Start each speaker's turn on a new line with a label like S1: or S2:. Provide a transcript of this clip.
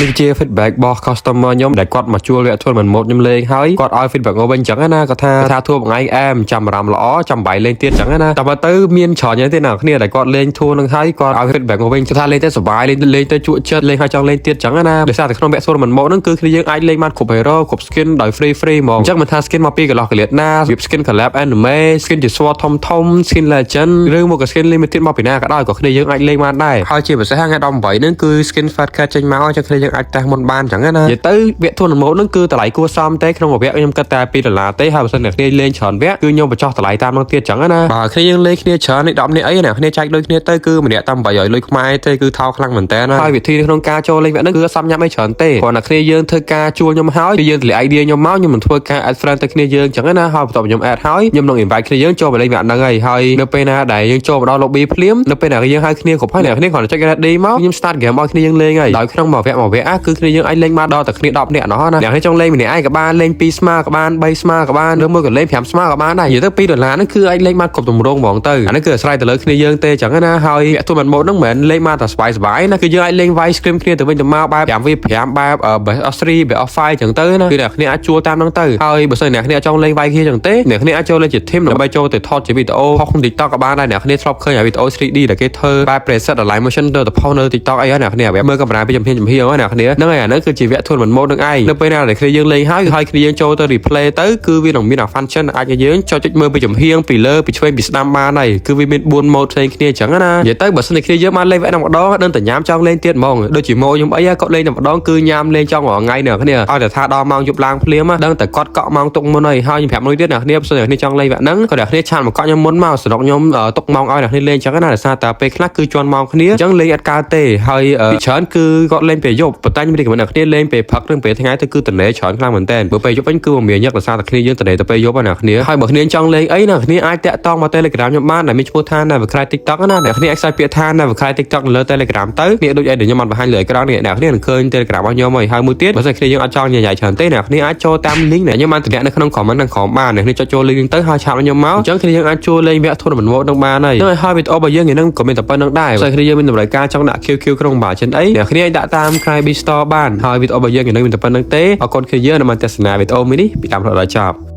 S1: នេះជា feedback របស់ customer ខ្ញុំដែលគាត់មកជួលវគ្គ tournament mode ខ្ញុំលេងហើយគាត់ឲ្យ feedback មកវិញអញ្ចឹងណាគាត់ថាថាធួមួយថ្ងៃអែមចាំអារម្មណ៍ល្អចាំបាយលេងទៀតអញ្ចឹងណាតែបើទៅមានច្រើនយ៉ាងទេណាគ្នាដែលគាត់លេងធួនឹងហើយគាត់ឲ្យ feedback មកវិញគាត់ថាលេងទៅសប្បាយលេងលេងទៅជក់ចិត្តលេងហើយចង់លេងទៀតអញ្ចឹងណាដោយសារតែក្នុងវគ្គ tournament mode ហ្នឹងគឺគ្នាយើងអាចលេងបានគ្រប់ hero គ្រប់ skin ដោយ free free ហ្មងអញ្ចឹងមិនថា skin មកពីកន្លោះកលៀតណារបៀប skin collab anime skin ជា sword ធំធំ skin legend ឬមកក៏ skin limited មកពីណាក៏ដោយក៏គ្នាយើងអាចលេងបានដែរហើយជាពិសេសថ្ងៃ18ហ្នឹងគឺ skin fat cat ចេញមកអញ្ចឹងគ្នាយើងអាចតេស្តមុនបានអញ្ចឹងណានិយាយទៅវគ្គ tournament mode ហ្នឹងគឺតម្លៃគួរសមទេក្នុងមួយវគ្គខ្ញុំគិតតែ2ដុល្លារទេហើយបើសិនអ្នកគ្នាលេងច្រើនវគ្គគឺខ្ញុំបញ្ចុះតម្លៃតាមនោះទៀតអញ្ចឹងណាបើគ្នាយើងលេងគ្នាច្រើននេះ10នាក់អីអ្នកគ្នាចែកលុយគ្នាទៅគឺម្នាក់តាម800លុយខ្មែរទេគឺថោកខ្លាំងមែនតើហើយវិធីនៅក្នុងការចូលលេងវគ្គហ្នឹងគឺអត់សាំញ៉ាំអីច្រើនទេគ្រាន់តែគ្នាយើងធ្វើការជួលខ្ញុំហើយគឺយើងទម្លាក់ idea ខ្ញុំមកខ្ញុំនឹងធ្វើការ add friend ទៅគ្នាយើងអញ្ចឹងណាហើយបន្ទាប់ខ្ញុំ add ហើយខ្ញុំនឹង invite គ្នាយើងចូលមកលេងវគ្គហ្នឹងហើយហើយនៅពេលណាដែលយើងចូលមកដល់ lobby ភ្លាមនៅពេលណាយើងហៅគ្នាគ្រប់ហើយអ្នកគ្នាគ្រាន់តែចុច ready មកខ្ញុំ start game ឲ្យគ្នាយើងលេងហើយដោយក្នុងមួយវគ្គមួយវគ្គគឺគ្នាយើងអាចលេងបានដល់តែគ្នា10នាក់ណោះណាអ្នកគ្នាចង់លេងម្នាក់ឯងក៏បានលេង2ស្មើក៏បាន3ស្មើក៏បានឬមួយក៏លេង5ស្មើក៏បានដែរនិយាយទៅ2ដុល្លារហ្នឹងគឺអាចលេងបានគ្រប់ទម្រង់ហ្មងទៅអានេះគឺអាស្រ័យទៅលើគ្នាយើងទេអញ្ចឹងណាហើយវគ្គ tournament mode ហ្នឹងមិនមែនលេងបានតែស្បាយស្បាយណាគឺយើងអាចលេងវាយ scrim គ្នាទៅវិញទៅមកបែប 5v5 បែប best of 3 best of 5អញ្ចឹងទៅណាគឺអ្នកគ្នាអាចជួលតាមហ្នឹងទៅហើយបើសិនអ្នកគ្នាចង់លេងវាយគ្នាអញ្ចឹងទេអ្នកគ្នាអាចចូលលេងជា team ដើម្បីចូលទៅថតជាវីដេអូផុសក្នុង TikTok ក៏បានដែរអ្នកគ្នាធ្លាប់ឃើញវីដេអូ 3D ដែលគេធ្វើបែប preset align motion ទៅទៅផុសនៅ TikTok អីហ្នឹងអ្នកគ្នាមើលកាមេរ៉ាពីចំហៀងចំហៀងហ្នឹងអ្នកគ្នាហ្នឹងហើយអាហ្នឹងគឺជាវគ្គ tournament mode ហ្នឹងឯងនៅពេលណាដែលគ្នាយើងលេងហើយហើយគ្នាយើងចូលទៅ replay ទៅគឺវានឹងមានអា function អាចឲ្យយើងចុចចុចមើលពីចំហៀងពីលើពីឆ្វេងពីស្ដាំបានហើយគឺវាមាន4 mode ផ្សេងគ្នាអញ្ចឹងណានិយាយទៅបើសិនជាគ្នាយើងបានលេងវគ្គហ្នឹងម្ដងដឹងតែញ៉ាំចង់លេងទៀតហ្មងដូចជាម៉ូខ្ញុំអីគាត់លេងតែម្ដងគឺញ៉ាំលេងចង់រាល់ថ្ងៃអ្នកគ្នាឲ្យតែថាដល់ម៉ោងយប់ឡើងភ្លាមដឹងតែគាត់កក់ម៉ោងទុកមុនហើយហើយខ្ញុំប្រាប់មួយទៀតអ្នកគ្នាបើសិនជាអ្នកគ្នាចង់លេងវគ្គហ្នឹងក៏អ្នកគ្នាchat មកកក់ខ្ញុំមុនមកសរុបខ្ញុំទុកម៉ោងឲ្យអ្នកគ្នាលេងអញ្ចឹងណាដោយសារតែពេលខ្លះគឺជាន់ម៉ោងគ្នាអញ្ចឹងលេងអត់កើតទេហើយពីច្រើនគឺគាត់លេងពេលយប់ប៉ុន្តែខ្ញុំrecommend អ្នកគ្នាលេងពេលព្រឹកឬពេលថ្ងៃទៅគឺតនេច្រើនខ្លាំងមែនតើបើពេលយប់វិញគឺមមាញឹកដោយសារតែគ្នាយើងតនេទៅពេលយប់ណាអ្នកគ្នាហើយបើគ្នាចង់លេងអីអ្នកគ្នាអាចតាក់ទងមក Telegram ខ្ញុំបានដែលមានឈ្មោះថា Nevercry TikTok ណាអ្នកគ្នាអាច search ពាក្យថា Nevercry TikTok នៅលើ Telegram ទៅនេះដូចអីដែលខ្ញុំបានបង្ហាញលើអេក្រង់នេះអ្នកគ្នានឹងឃើញ Telegram របស់ខ្ញុំហើយហើយមួយទៀតបើសិនគ្នាយើងអត់ចង់ញ៉ៃច្រើនទេអ្នកគ្នាអាចចូលតាម link ដែលខ្ញុំបានតម្លាក់នៅក្នុង comment ខាងក្រោមបានអ្នកគ្នាចុចចូល link ហ្នឹងទៅហើយ chat មកខ្ញុំមកអញ្ចឹងគ្នាយើងអាចចូលលេងវគ្គ tournament mode នឹងបានហើយនឹងហើយវីដេអូរបស់យើងថ្ងៃហ្នឹងក៏មានតែប៉ុណ្្នឹងដែរបើសិនគ្នាយើងមានតម្រូវការចង់ដាក់ QQ ក្នុងបាចិនអីអ្នកគ្នាអាចដាក់តាម Crybe Store បានហើយវីដេអូរបស់យើងថ្ងៃហ្នឹងមានតែប៉ុណ្្នឹងទេអរគុណគ្នាយើងដែលបានទស្សនាវីដេអូមួយនេះពីដើមរហូតដល់ចប់។